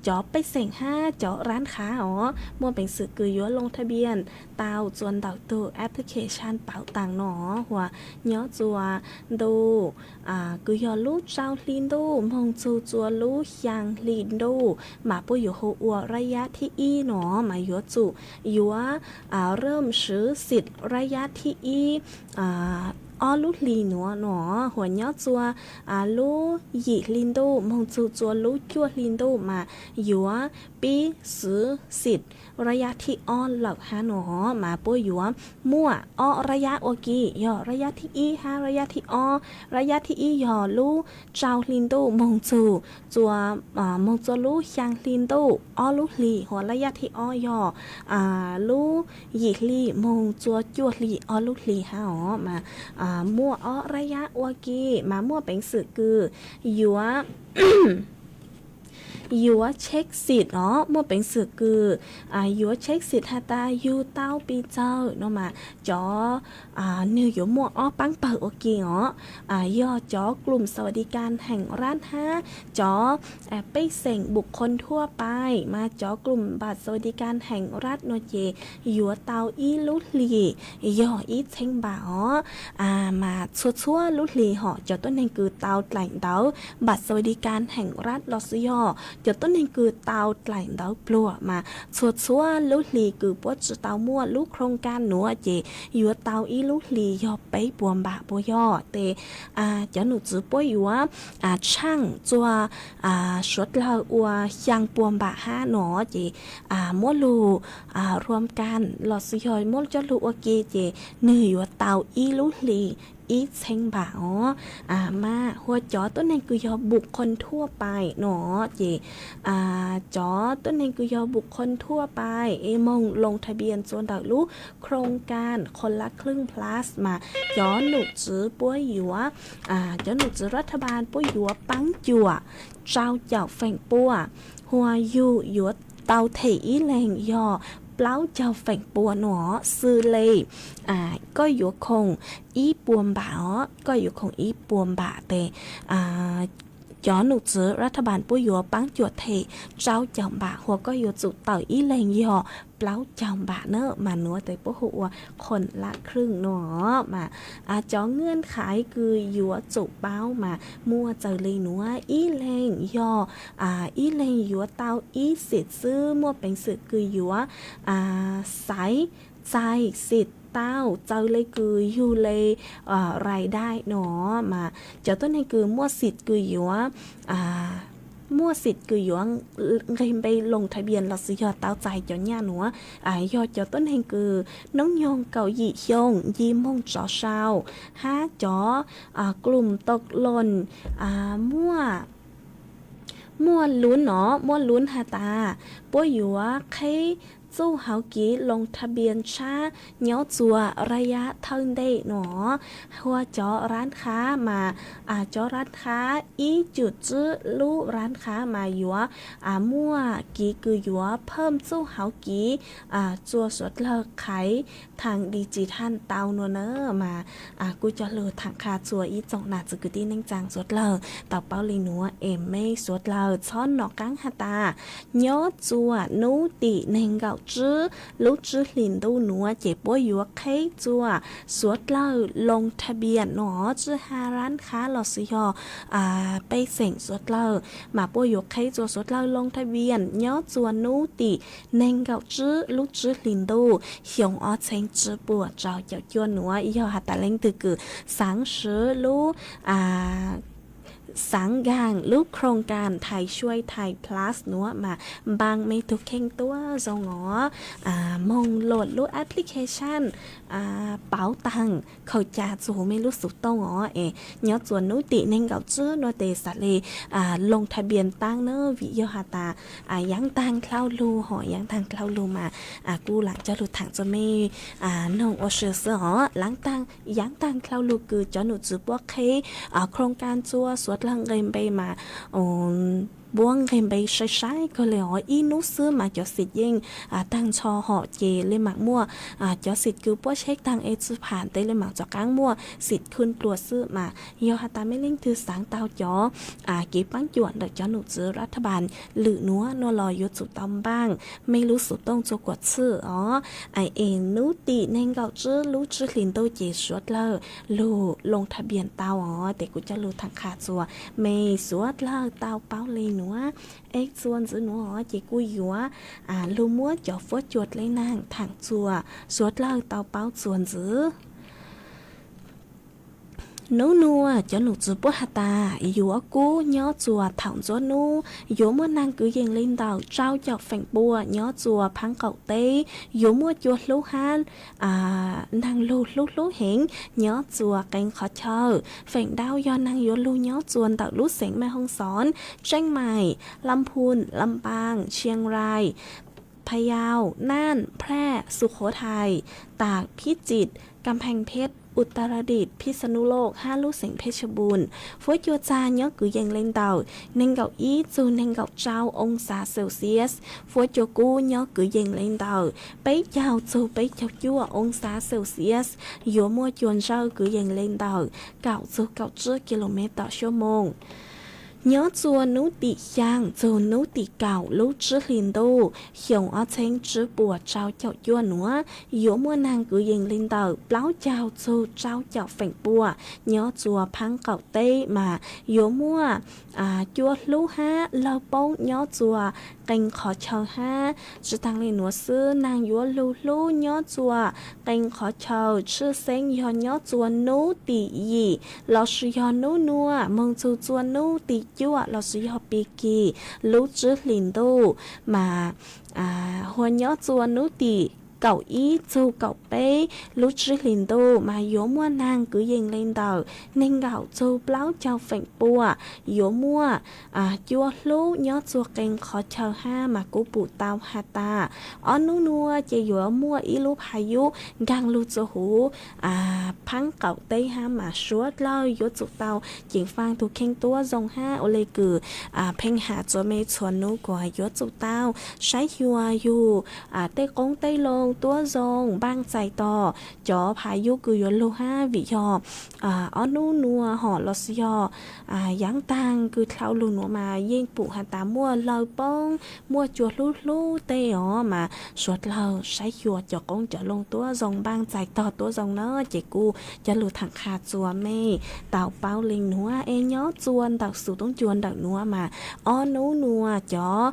cov pej xeem hab cov ร้านค้า os muaj peev xwm kws yuav ลงทะเบียน tau txuas ntawm tug application pauv taas no hua nyob txuas ntu kws yog lub rau hli ntuj moog txug txuas lub xyaa hli ntuj mas puab yuav hu ua ระยะที่หนึ่ง no mas yuav tsum yuav เริ่มซื้อสิทธิ์ระยะที่หนึ่ง ob lub hli nuav no hua nyob txuas lub yim hli ntuj moog txug txuas lub cuaj hli ntuj mas yuav pib ซื้อสิทธิ์ระยะที่สอง lawm hab no mas puab yuav muaj ob ระยะ ua ke yog ระยะที่หนึ่ง hab ระยะที่สอง ระยะที่หนึ่ง yog lub rau hli ntuj moog txug txuas moog txuas lub xyaa hli ntuj ob lub hli hua ระยะที่สอง yog lub yim hli moog txuas cuaj hli ob lub hli hab os mas muaj ob ระยะ ua ke mas muaj peev xwm kws yuav yuav check สิทธิ์ os muaj peev xwm kws yuav check สิทธิ์ has tas yug tau pis txawg no mas cov nwg yuav muaj ob paab pawg ua ke os yog cov กลุ่มสวัสดิการแห่งรัฐ hab cov pej xeem บุคคลทั่วไป mas cov กลุ่มบัตรสวัสดิการแห่งรัฐ no ces yuav tau ib lub hli yog ib txheeb npam os mas txhua txhua lub hli hom cov tuab neeg kws tau dlaim ntawv บัตรสวัสดิการแห่งรัฐ los xwv yog cov tuab neeg kws tau dlaim ntawv pluag mas txhua txhua lub hli kws puab tsi tau muaj lub โครงการ nuav ces yuav tau ib lub hli yog peb puas npam puas yog tes cov nom tswv puab yuav tshaaj txuas suav dlawg ua xyaa puas npam hab no ces muab lug รวมกัน los xwv yog muab coj lug ua ke ces nwg yuav tau ib lub hli ib txheeb npam os mas hua cov tuab neeg kws yog บุคคลทั่วไป no ces cov tuab neeg kws yog บุคคลทั่วไป es moog ลงทะเบียน txuas ntawm lub โครงการ คนละครึ่ง plus mas cov nom tswv puab yuav cov nom tswv รัฐบาล puab yuav paab cuam rau caum feem pua hua yug yuav tau them ib leeg yog plaub caug feem pua no xwb le koj yuav khoom ib puas npam os koj yuav khoom ib puas npam tes cov nom tswv รัฐบาล puab yuav paab cuam them rau caum npam hua koj yuav tsum tawm ib leeg yog plaub caug npam na mas nuav tes puab hu ua คนละครึ่ง no mas cov เงื่อนไข kws yuav tsum paub mas muaj txawm le nuav ib leeg yog ib leeg yuav tau ib สิทธิ์ xwb muaj peev xwm kws yuav xaiv txais สิทธิ์ tau txawm le kws yug le รายได้ no mas cov tuab neeg kws muaj สิทธิ์ kws yuav muaj สิทธิ์ kws yuav nqeg npe ลงทะเบียน los xwv yog tau txais cov nyaj nuav yog cov tuab neeg kws noob nyoog kaum yim xyoo nce moog tsov sau hab cov กลุ่มตกหล่น muaj muaj lub no muaj lub has tas puab yuav qheb txuj hauv kev ลงทะเบียน tshab nyob txuas ระยะ thawj ntej no hua cov ร้านค้า mas cov ร้านค้า ib cum tsib lub ร้านค้า mas yuav muaj kev kws yuav เพิ่ม txuj hauv kev txuas suav dlawg qhaiv ทางดิจิทัล tau no na mas kuj coj lug tham qha txuas ib tsoom nam txwv kwv tij neej tsaa suav dlawg tau paub le nuav es mej suav dlawg txhob nov qaab has tas nyob txuas nub tim neeg nkaum tsib lub tsib hlis ntuj nuav ces puab yuav qheb txua suav dlawg loo tha npias nuav tsib ha rab khab los sis yog pej xeem suav dlawg, mas puab yuav qheb txua suav dlawg loo tha npias nyob txua nub tim neeg nkaum tsib lub tsib hlis ntuj xyoo ob txheeb tsib puas rau caum cuaj nuav. Yog has tas leej twg kws xaav swv lub xaav nkaag lub khoo kas Thai Suai Thai Plus nuav mas npaaj mej tug kheej tuab zoo os. Moog luam lub application pauv taag khaws ca txug mej lub xuv tooj os es nyob txua nub tim neeg nkaum tsib nuav tes xaav le loo tha npias taab na, vim yog has tas yaav taag dlhau lug hos yaav taag dlhau lug mas kuv lam coj lug thaam txua mej noog ua si xwb os. Laav taag yaav taag dlhau lug kws cov num tswv puab qheb khoo kas txua suav dlawg nqe npe mas puab nqe npe sai sai kawg le os. Ib nub xwb mas cov xim yeej taag nrho hos ces le maam muaj cov xim kws puab tsheb taag es tsi pham tes le maam rov qaab muaj xim khwj dlua xwb mas yog has tas mej leej twg xaav tau cov kev paab cuam ntawm cov num tswv ras thab npaas lwm nuav nuav los yuav tsum tau npaaj mej lub xuv tooj txua kuas txhij os. Es nub tim neeg nkaum tsib lub tsib hlis ntuj ces suav dlawg lug loo tha npias tau os. Tes kuv coj lug thaam qha txua mej suav dlawg tau paub le nuav. Ib txuas ntxiv nuav os ces kuj yuav lug muab cov fuab cua dleb naag thaam txua suav dlawg tau paub txuas ntxiv. Nub nuav cov num tswv puab has tas yuav kub nyob txua thaum ntxuav nub, yuav muaj naag kwv yees le ntawm rau caum feem pua nyob txua phaab qaum teb, yuav muaj cua hlub hab naag lug hlub hlub heev nyob txua qee qhov chaw. Feem ntau yog naag yuav lug nyob txua ntawm lub xeev Maj Hooj Xoob, Tseej Maim, Lam Phun, Lam Paas, Tshiang Rai, Pha Yau, Naj, Phaj, Sukhothai, Taak, Phij Tsit, Kam Pheej Phet, Utaradit, Phij Xa Nub Loj hab lub xeev Phej Xa Npun. Fuab cua txag nyob kwv yees le ntawm neeg nkaum ib txug neeg nkaum rau oo xav Celsius. Fuab cua kub nyob kwv yees le ntawm peb caug txug peb caug cuaj oo xav Celsius. Yuav muaj cua ntsawj kwv yees le ntawm kaum txug kaum tsib kilomev tom suab moos. Nyob txua nub tim xyaa txug nub tim kaum lub tsib hlis ntuj xyoo ob txheeb tsib puas rau caum cuaj nuav, yuav muaj naag kwv yees le ntawm plaub caug txug rau caum feem pua. Nyob txua phaab qaum teb mas yuav muaj cua hlub hab lawg poob nyob txua qee qhov chaw hab. Tsi taag le nuav xwb, naag yuav lug hlub nyob txua qee qhov chaw, tshwj xeeb yog nyob txua nub tim yim lossis yog nub nuav moog txug txua nub tim cuaj lossis yog pig kig lub tsib hlis ntuj mas huas nyob txua nub tim kaum ib txug kaum peb lub tsib hlis ntuj mas yuav muaj naag kwv yees le ntawm neeg nkaum txug plaub caug feem pua. Yuav muaj cua hlub nyob txua qee qhov chaw hab mas kuv pum tau has tas ob nub nuav ces yuav muaj ib lub pha yub nkaag lug txua huv phaab qaum teb hab mas suav dlawg yuav tsum tau ceev faaj tug kheej tuab zoo hab ua le kws pheej has txua mej txhua nub kuas yuav tsum tau saib xyuas yug tej qoob tej loo tuab zoo npaaj txais tog cov pha yub kws yuav lug hab vim yog ob nub nuav hom lossis yog yaav taag kws dlhau lug nuav mas yeej pum has tas muaj lawg poob muaj cua hlub hlub tej os mas suav dlawg saib xyuas cov qoob cov loo tuab zoo npaaj txais tog tuab zoo na ces kuj coj lug thaam qha txua mej tau paub le nuav es nyob txua ntawm xus toob cua ntawm nuav mas ob nub nuav cov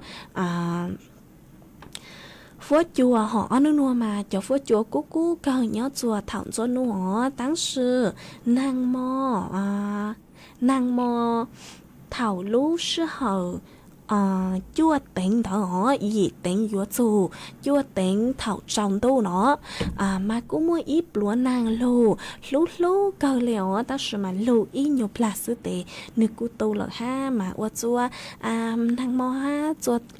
fuab cua hom ob nub nuav mas cov fuab cua kub kub kawg nyob txua thaum ntxuav nub os. Tab sis naag mo naag mo thaum lub sij hawm cuaj teev ntawd os, yim teev yuav txug cuaj teev thaum tsaus ntuj no mas kuj muaj ib pluav naag lug hlub hlub kawg le os, tab sis mas lug ib nyuag plag xwb tes nwg kuj tu lawm hab mas ua txua naag mo hab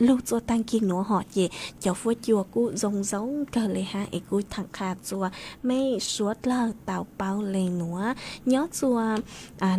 lug txua taag kig nuav hom ces cov fuab cua kuj zoo zoo kawg le hab es kuj thaam qha txua mej suav dlawg tau paub le nuav. Nyob txua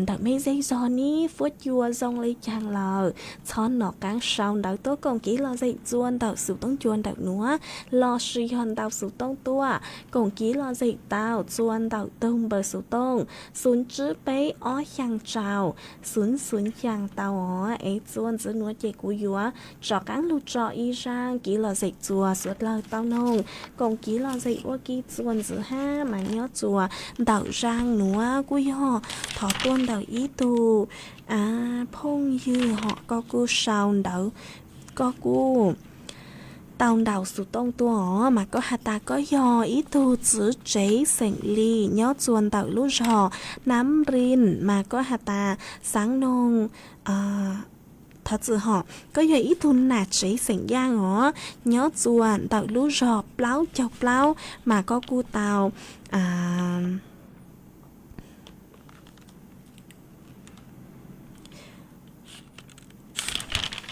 ntawm mej zej zog nib fuab cua zoo le caag lawm txhob nom Qaab sau ntawv tuab koom kiv lom zem txua ntawm xuv tooj cua ntawm nuav, lossis yog ntau xuv tooj tuaj koom kiv lom zem tau txua ntawm tug npawb xuv tooj xuv tsib peb ob xyaa rau xuv xuv xyaa tau os. Es txua ntxiv nuav ces kuv yuav rov qaab lug tso ib zaaj kiv lom zem txua suav dlawg tau noog koom kiv lom zem ua ke txua ntxiv hab mas nyob txua ntawm zaaj nuav kuj yog thov tuaj ntawm ib tug phooj ywg hom koj kuj sau ntawv, koj kuj tau ntau xuv tooj tuaj os mas koj has tas koj yog ib tug txiv tsev xeem Lis nyob txua ntawm lub zog Nam Rin mas koj has tas xaav noog, thov txim hom, koj yog ib tug nam tsev xeem Yaaj os nyob txua ntawm lub zog plaub caug plaub mas koj kuj tau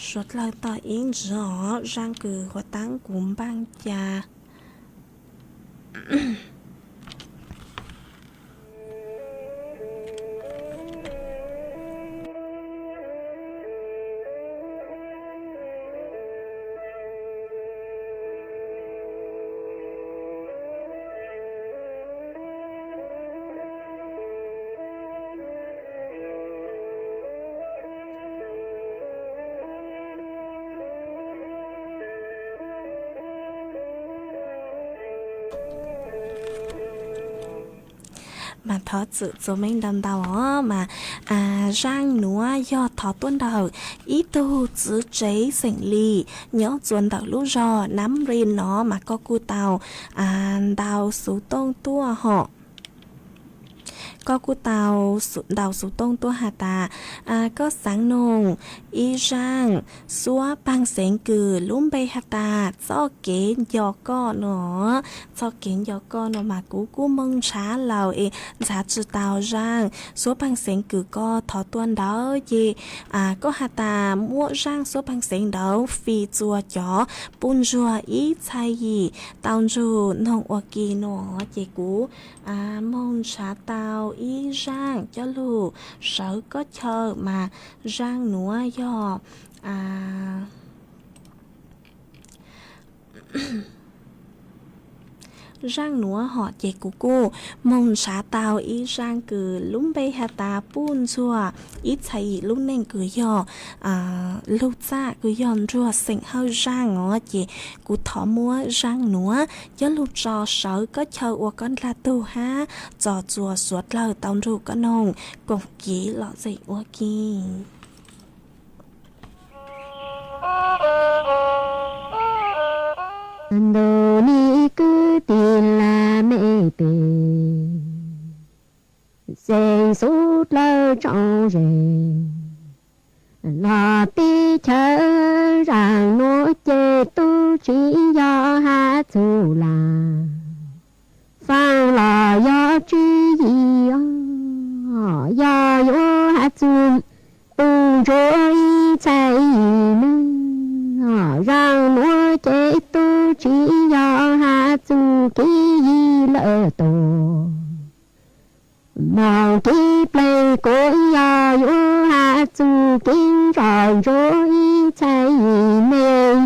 suav dlawg tau ib ntsis os. Zaaj kws huv taab kuv npaaj ca Mas thov txim txuas meej ntau ntau os mas zaaj nuav yog thov tuaj ntawm ib tug txiv tsev xeem Lis nyob txua ntawm lub zog Nam Rin no mas koj kuj tau ntau xuv tooj tuaj hom. Koj kuj tau ntau xuv tooj tuaj has tas koj xaav noog ib zaaj suab paag xeev kws lub npe has tas txoj kev nco koj no. Txoj kev nco koj no mas kuv kuj moog nrhav lawm es nrhav tsi tau zaaj suab paag xeev kws koj thov tuaj ntawd ces koj has tas muab zaaj suab paag xeev ntawd fij txua cov puj ntsuag ib txhais yim tau nrug noog ua ke no ces kuv moog nrhav tau ib zaaj coj lug sawv koj chaw mas zaaj nuav yog zaaj nuav hom ces kuv kuj moog nrhav tau ib zaaj kws lub npe has tas puj ntsuag ib txhais yim lub neej kws yog lug txaj kws yog nruag xeem Hawj Zaaj os ces kuv thov muab zaaj nuav coj lug tso sawv koj chaw ua koj dlaag tug hab tso txua suav dlawg tau nrug koj noog koom kev lom zem ua ke. Ntuj nim kwv tij laj mej pej xeem xub dlawg tsoom ze los teb chaws zaaj nuav ces tub tsi yog has txug laj faam los yog tswv yim os, yog yuav has txug tub ntsuag ib txhais yim neeg os, zaaj nuav ces tub tsi yog has txug kev yig lawm tuaj, moog kev pleg kuj yog yuav has txug kev ntsoj ntsuag ib txhais yim neeg,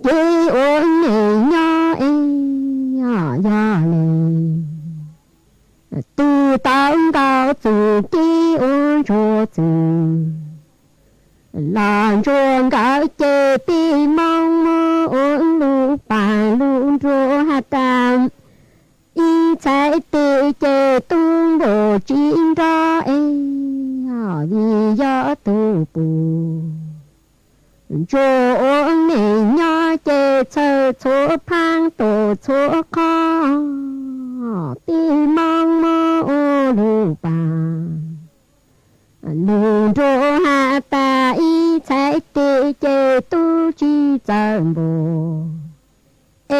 kev ua neej nyob es yog le tug tau nkaus txug kev ua ntsuag txwv los ntsuag nkawd ces peb moog muab ua lug paag lug nruag has tas ib txhais teb ces tub npauj tsi nrog es vim yog tug puj ntsuag ua neej nyob ces txhawj txhua phaab tuaj txhua qhov, peb moog muab ua lug paag lug nruag has tas ib txhais teb ces tub tsi txawj npauj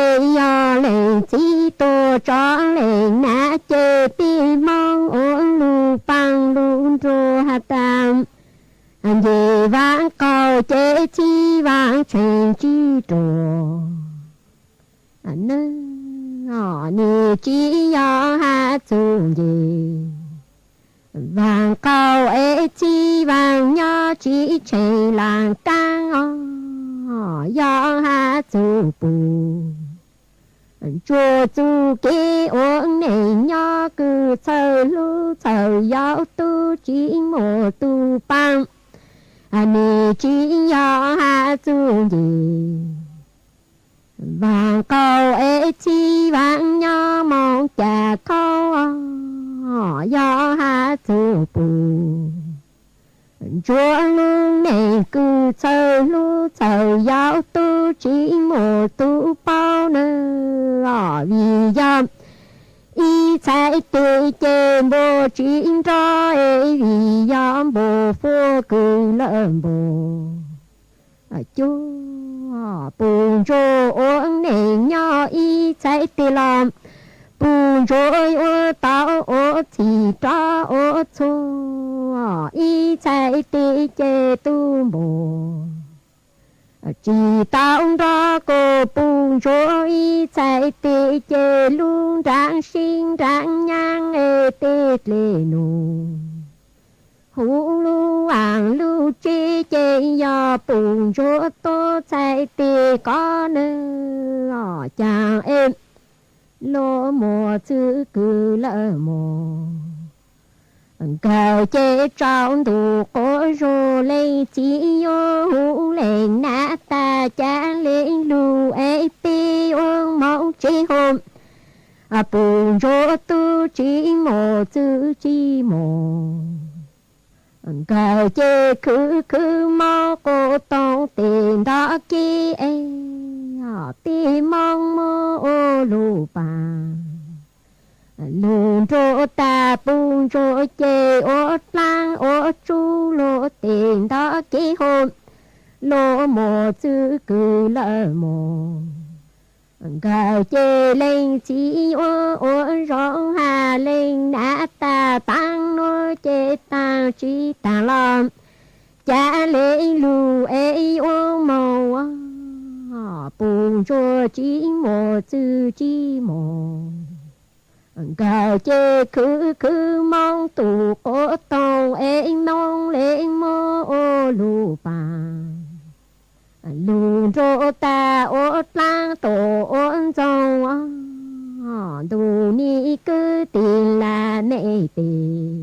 es yog leej txiv tuaj tso leej nam ces peb moog ua lug paag lug nruag has tas nce vaam qaug ces txhij vaam tsheej tsi ruam neeg, nim tsi yog has txug nce Vaaj qaug es txhij vaaj nyob tsi tsheej laaj kaab os, yog has txug pug ntsuag txuj kev ua neej nyob kws txhawj hlub txhawj yau tub tsi muaj tub paab, nim tsi yog has txug nce. Vaaj qaug es txhij vaaj nyob moog ca khauv, yog has txug pug ntsuag lub neej kws txhawj hlub txhawj yau tub tsi muaj tub paub nawb. Vim yog ib txhais tes ces npua tsi nrog es vim yog npua fuab kws lawm npua cuag. Pug ntsuag ua neej nyob ib txhais tes los pug ntsuag yuav tau ua txhij rov ua txhua. Ib txhais tes ces tub npua tsi tau nrog kuv pug ntsuag ib txhais tes ces lub nraag sib nraag nyaab es tej dlej num huv lub vaaj lub tsev ces yog pug ntsuag tuab txhais tes koj nawb. Caag es luag muaj txwv kws lawm mog. Nkawd ces tsaus ntuj quas zug leej txiv yuav huv leej nam tag cav leej lug es peb yuav moog tsev hov. Pug ntsuag tub tsi muaj txwv tsi mog. Nkawd ces khwv khwv moog quas toog tes nto kev es tej moog muab ua lug paag. Lug nruag tag pug ntsuag ces ua dlaab ua tsub luag tes nto kev hov. Luag muaj txwv kws lawm mog. Nkawd ces leej txiv yuav ua zoo has leej nam tag taag nuav ces taag tsi taag los cav leej lug es yuav moog. Pug ntsuag tsi muaj txwv tsi mog. Nkawd ces khwv khwv moog tus quas toog es moog le muab ua lug paag. Lug nruag tag ua dlaab tuaj ua ntxoog ntuj nim kwv tij laj mej pem.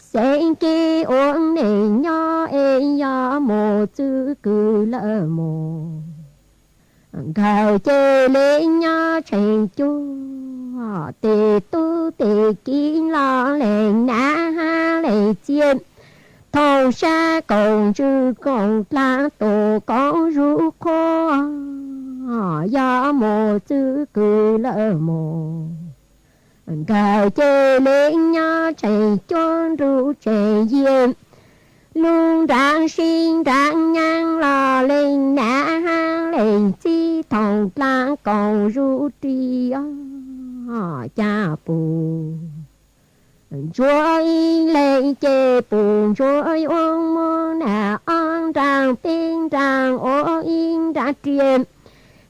Xeeb kev ua neej nyob es yog muaj txwv kws lawm mog. Nkawd ces le nyob tsheej cuag tes tub tes kiv los leej nam hab leej txiv. Thooj sab koom ntsws koom dlaab tuaj koom zuj qhuav yog muaj txwv kws lawm mog. Nkawd ces le nyob tsheej cuag nruj tsheej yias, lub nraag sib nraag nyaab los leej nam hab leej txiv thooj dlaab koom zuj ris caag pug ntsuag ib leeg ces pug ntsuag yuav muab naj ob nraag peb nraag ua ib nraag riam.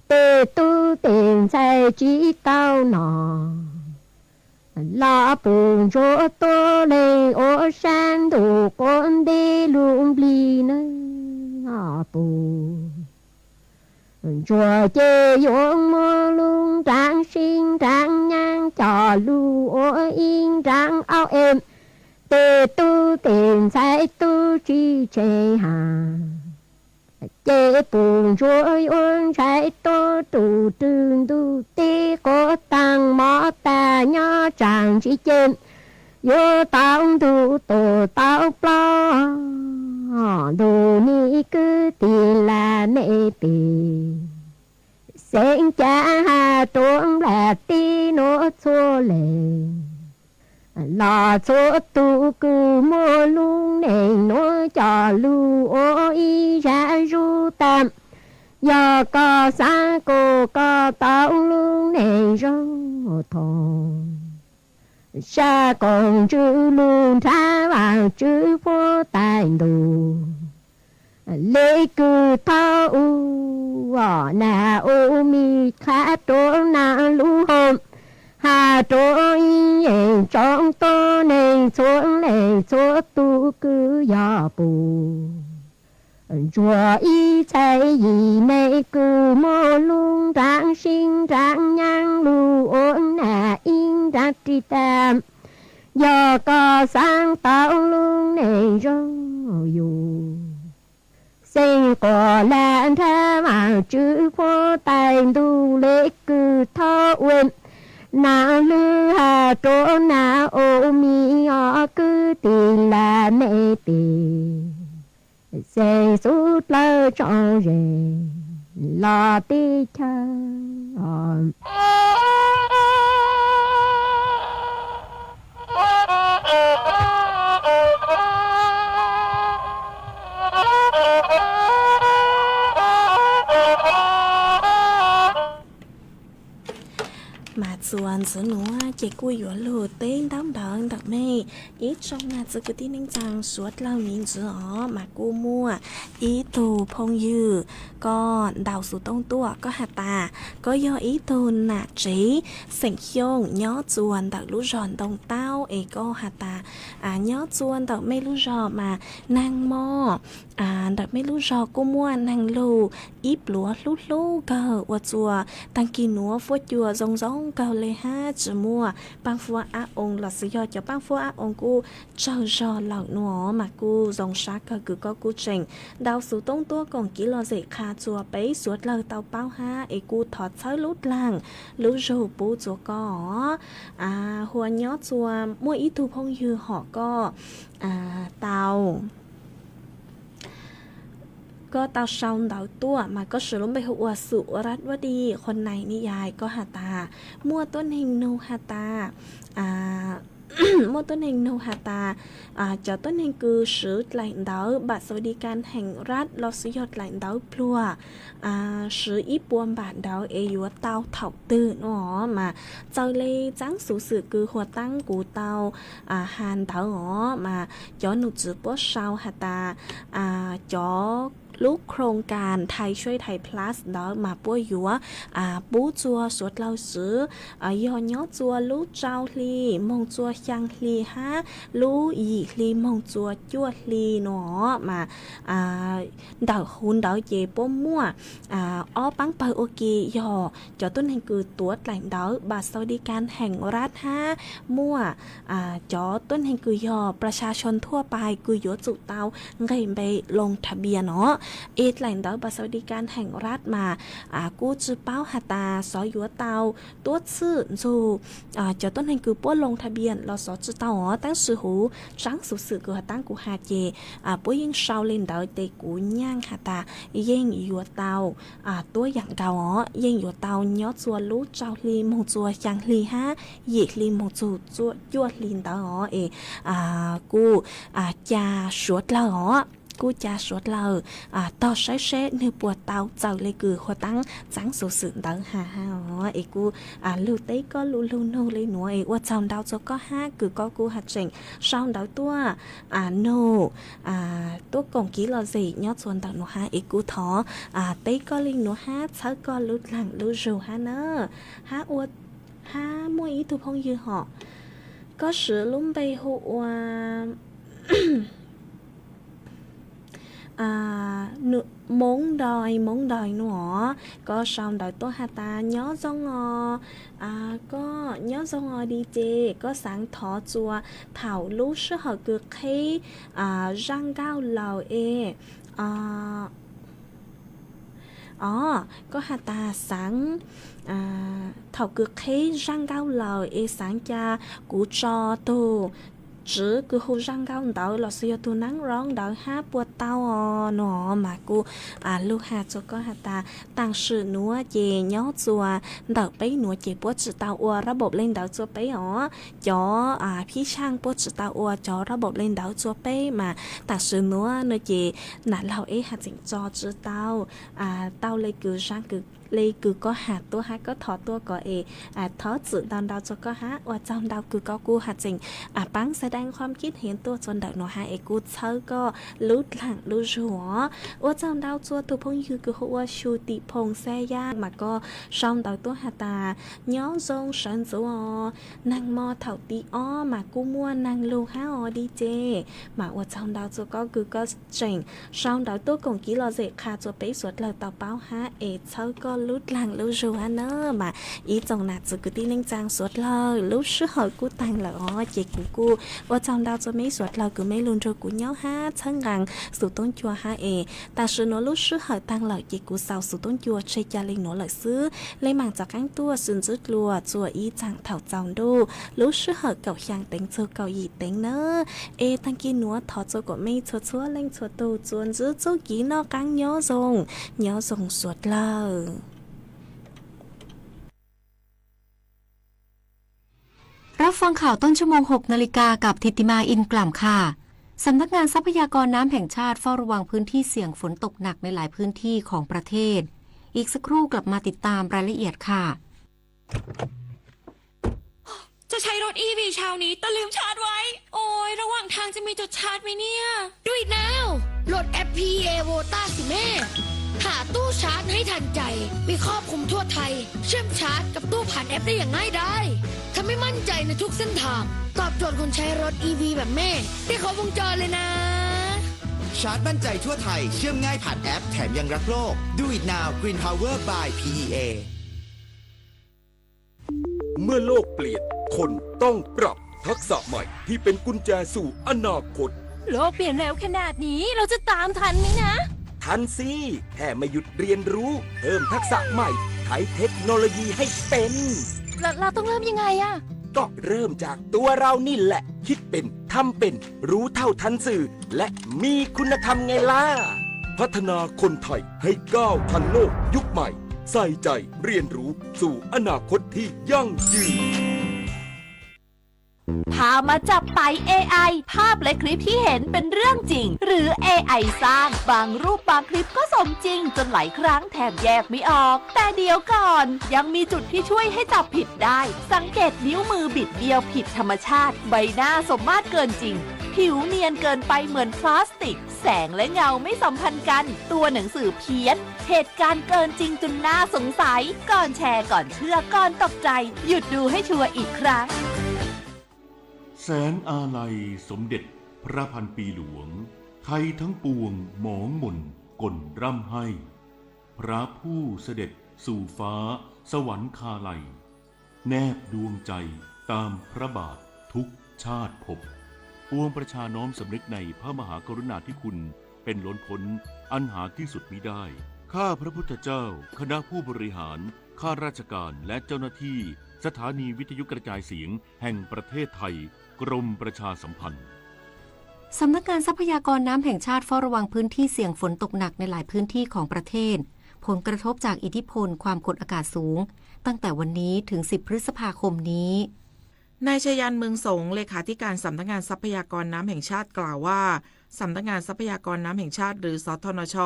Tej tub tej ntxhais tsi tau nom los pug ntsuag tuab leeg ua sab ntuj quas ntej lug nplig nawb pug ntsuag ces yuav muab lub nraag sib nraag nyaab coj lug ua ib nraag aub es. Tej tub tej ntxhais tub tsi tsheej has ces pug ntsuag yuav ntshai tuab rua rwg ntug teb quas taag mov tag nyob tsaam ntsis ces yuav tau ntug tuaj tau plaub ntuj nim kwv tij laj mej pem. Xeeb cav has rua nplaj teb nuav txhua leej los txhua tug kws muaj lub neej nuav coj lug ua ib zag zug tag. Yog koj xaav kuas koj tau lub neej zoo thoob, sab koom ntsws lug nrhav Vaajtswv puab taig ntuj. Le kws thaub u, nag u mi qha rua nag lub hoo, has rua ib yeej tsoom tuab neeg txhua leej txhua tus kwv yog pum, ntsuag ib txhais yim me kwv muaj lub nrab sib nrab nyaab lug ua nam ib nrab ris tag. Yog koj xaav tau lub neej zoo yus, xeeb quas lam nrhab Vaajtswv puab tais ntuj le kws thoob ua, nam hlwb has rua nam ua mi ob kwv tij lam mej tij, xeeb xub dlawg tso ze los teb chaws. Mas txuas ntxiv nuav ces kuj yuav lug teb ntaub ntawv ntawm mej ib tsoom mloog txwv kwv tij neej tsaa suav dlawg miv ntxiv os. Mas kuj muaj ib tug phooj ywg, koj ntaus xuv tooj tuaj, koj has tas koj yog ib tug nam tsev xeem Xyooj nyob txuas ntawm lub zog Ntoo Taub es koj has tas nyob txuas ntawm mej lub zog mas neeg moj ntawm mej lub zog kuj muaj neeg lug ib pluav hlub hlub kawg ua txuas taag kis nuav fuab cua zoo zoo kawg le hab tsi muaj paaj fuab ab oo los xwb yog cov paaj fuab ab oo kuj tsawg zog lawm nuav mas kuj zoo sab kawg kws koj kuj tseem ntaus xuv tooj tuaj koom kev lom zem qha txuas peb suav dlawg tau paub hab es kuj thov txhawb lub dlaag lub zug pub txuas koj os. Hua nyob txuas muaj ib tug phooj ywg hom koj tau koj tau sau ntawv tuaj mas koj siv lub npe hu ua Xum Ua Rab Duab Di Qhua Nais Ni Yais, koj has tas muaj tuab neeg nug has tas muaj tuab neeg nug has tas cov tuab neeg kws siv dlaim ntawv บัตรสวัสดิการแห่งรัฐ los xwb yog dlaim ntawv pluag siv ib puas npam ntawd es yuav tau thaum twg no mas txawm le txaab xuv xwm kws huas taab kuv tau has ntawd os mas cov num txwv puab sau has tas cov lub โครงการไทยช่วยไทย Plus ntawd mas puab yuav pub txuas suav dlawg siv yog nyob txuas lub rau hli moog txuas xyaa hli hab lub yim hli moog txuas cuaj hli no mas ntawm huv ntawd ces puab muaj ob paab pawg ua ke yog cov tuab neeg kws tuav dlaim ntawv บัตรสวัสดิการแห่งรัฐ hab muaj cov tuab neeg kws yog ประชาชนทั่วไป kws yuav tsum tau nqeg npe ลงทะเบียน no es dlaim ntawv บัตรสวัสดิการแห่งรัฐ mas kuj tsi paub has tas xyov yuav tau tuab txhwm ntxug cov tuab neeg kws puab ลงทะเบียน los xyov tsi tau os. Tab sis huv txaab xuv xwm kws huas taab kuv has ces puab yeej sau le ntawd tes kuv nyaaj has tas yeej yuav tau tuab yaam nkaus os, yeej yuav tau nyob txuas lub rau hli moog txuas xyaa hli hab yim hli moog txug cuaj hli ntawd os es kuj ca suav dlawg os, kuj ca suav dlawg tog saib seb nwg puas tau txawm le kws huas taab txaab xuv xwm ntawd has hab os. Es kuj lug teb koj lug lug nug le nuav es ua tsaug ntau txug koj hab kws koj kuj has tseem sau ntawv tuaj nug tuaj koom kev lom zem nyob txuas ntawm nuav hab es kuj thov teb koj le nuav hab txhawb koj lub dlaag lub zug hab na. Hab ua, hab muaj ib tug phooj ywg hom, koj siv lub npe hu ua Moob Ndois, Moob Ndois no os, koj sau ntawv tuaj has tas nyob zoo os, koj nyob zoo os di ces koj xaav thov txuas thaum lub sij hawm kws qheb zaj nkauj lawm es os, koj has tas xaav thaum kws qheb zaj nkauj lawm es xaav ca kuv tso tug tswv kws hu zaj nkauj ntawd los xwb yog tug nab roob ntawd hab puas tau os no mas kuj lug has txug koj has tas taam sim nuav ces nyob txuas ntawm peb nuav ces puab tsi tau ua rab npaum le ntawd txuas peb os, cov phib xyaaj puab tsi tau ua cov rab npaum le ntawd txuas peb mas taam sim nuav no ces nam laug eb has tseem tso tsi tau tau le kws zaj kws li kws koj has tuaj hab koj thov tuaj ko es thov txim ntau ntau rua koj hab. Ua tsaug ntau kws koj kuj has tseem paab xa daj qhov kib hiav tuaj rua ntawm nuav hab es kuj txhawb koj lub dlaag lub zug os. Ua tsaug ntau rua tug phooj ywg kws hu ua Xyu Tim Phoom Xaya mas koj sau ntawv tuaj has tas nyob zoo sawv ntxuv os, neeg moog thaum tim ob mas kuj muaj neeg lug hab os di ces. Mas ua tsaug ntau rua koj kws koj tseem sau ntawv tuaj koom kib lom zem qha rua peb suav dlawg tau paub hab es txhawb koj lub dlaag lub zug hab na. Mas ib tsoom nam txiv kwv tij neej tsaa suav dlawg, lub sij hawm kuj taag lawm os ces kuv kuj ua tsaug ntau rua meb suav dlawg kws meb lug nrug kuv nyob hab txhawb nqaa xu toob cua hab es tam sim nuav lub sij hawm taag lawm ces kuv xaus xu toob cua tseg ca le nuav lawm xwb. Le maam rov qaab tuaj xu ntxwb dlua rua ib tsaam thaum tsaus ntuj lub sij hawm kaum xyaa teev txug kaum yim teev na. Es taag kis nuav thov rua kuas mej txhua txhua leej txhua tug txuas ntxwb txuj kev noj qaab nyob zoo, nyob zoo suav dlawg. รับฟังข่าวต้นชั่วโมง หกนาฬิกา กับธิติมา อินกล่ำค่ะ สำนักงานทรัพยากรน้ำแห่งชาติเฝ้าระวังพื้นที่เสี่ยงฝนตกหนักในหลายพื้นที่ของประเทศ อีกสักครู่กลับมาติดตามรายละเอียดค่ะ จะใช้รถ อี วี เช้านี้ แต่ลืมชาร์จไว้ โอ๊ย ระหว่างทางจะมีจุดชาร์จไหมเนี่ย Do it now โหลดแอป พี อี เอ Vota สิแม่ หาตู้ชาร์จให้ทันใจ มีครอบคลุมทั่วไทย เชื่อมชาร์จกับตู้ผ่านแอปได้อย่างง่ายดาย ทำให้มั่นใจในทุกเส้นทาง ตอบโจทย์คนใช้รถ อี วี แบบแม่ ได้ครบวงจรเลยนะ ชาร์จมั่นใจทั่วไทย เชื่อมง่ายผ่านแอป แถมยังรักโลก Do it now Green Power by พี อี เอ เมื่อโลกเปลี่ยน คนต้องปรับทักษะใหม่ที่เป็นกุญแจสู่อนาคต โลกเปลี่ยนเร็วขนาดนี้ เราจะตามทันไหมนะ ทันสิ แค่ไม่หยุดเรียนรู้ เพิ่มทักษะใหม่ ใช้เทคโนโลยีให้เป็น เราต้องเริ่มยังไงอะ ก็เริ่มจากตัวเรานี่แหละ คิดเป็น ทำเป็น รู้เท่าทันสื่อ และมีคุณธรรมไงล่ะ พัฒนาคนไทยให้ก้าวทันโลกยุคใหม่ ใส่ใจเรียนรู้สู่อนาคตที่ยั่งยืน พามาจับไป๋ เอไอ ภาพและคลิปที่เห็นเป็นเรื่องจริง หรือ เอไอ สร้าง บางรูปบางคลิปก็สมจริงจนหลายครั้งแทบแยกไม่ออก แต่เดี๋ยวก่อน ยังมีจุดที่ช่วยให้จับผิดได้ สังเกตนิ้วมือบิดเบี้ยวผิดธรรมชาติ ใบหน้าสมมาตรเกินจริง ผิวเนียนเกินไปเหมือนพลาสติก แสงและเงาไม่สัมพันธ์กัน ตัวหนังสือเพี้ยน เหตุการณ์เกินจริงจนน่าสงสัย ก่อนแชร์ ก่อนเชื่อ ก่อนตกใจ หยุดดูให้ชัวร์อีกครั้ง แสงอาลัยสมเด็จพระพันปีหลวง ไทยทั้งปวงหมองหม่นกลร่ำไห้ พระผู้เสด็จสู่ฟ้าสวรรคาลัย แนบดวงใจตามพระบาททุกชาติภพ ปวงประชาน้อมสำนึกในพระมหากรุณาธิคุณเป็นล้นพ้นอันหาที่สุดมิได้ ข้าพระพุทธเจ้า คณะผู้บริหาร ข้าราชการ และเจ้าหน้าที่สถานีวิทยุกระจายเสียงแห่งประเทศไทย กรมประชาสัมพันธ์ สำนักงานทรัพยากรน้ำแห่งชาติเฝ้าระวังพื้นที่เสี่ยงฝนตกหนักในหลายพื้นที่ของประเทศ ผลกระทบจากอิทธิพลความกดอากาศสูง ตั้งแต่วันนี้ถึง สิบ พฤษภาคมนี้ นายชยันต์ เมืองสง เลขาธิการสำนักงานทรัพยากรน้ำแห่งชาติกล่าวว่า สำนักงานทรัพยากรน้ำแห่งชาติ หรือ สทนช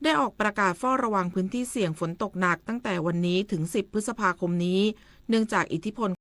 ได้ออกประกาศเฝ้าระวังพื้นที่เสี่ยงฝนตกหนักตั้งแต่วันนี้ถึง สิบ พฤษภาคมนี้ เนื่องจากอิทธิพล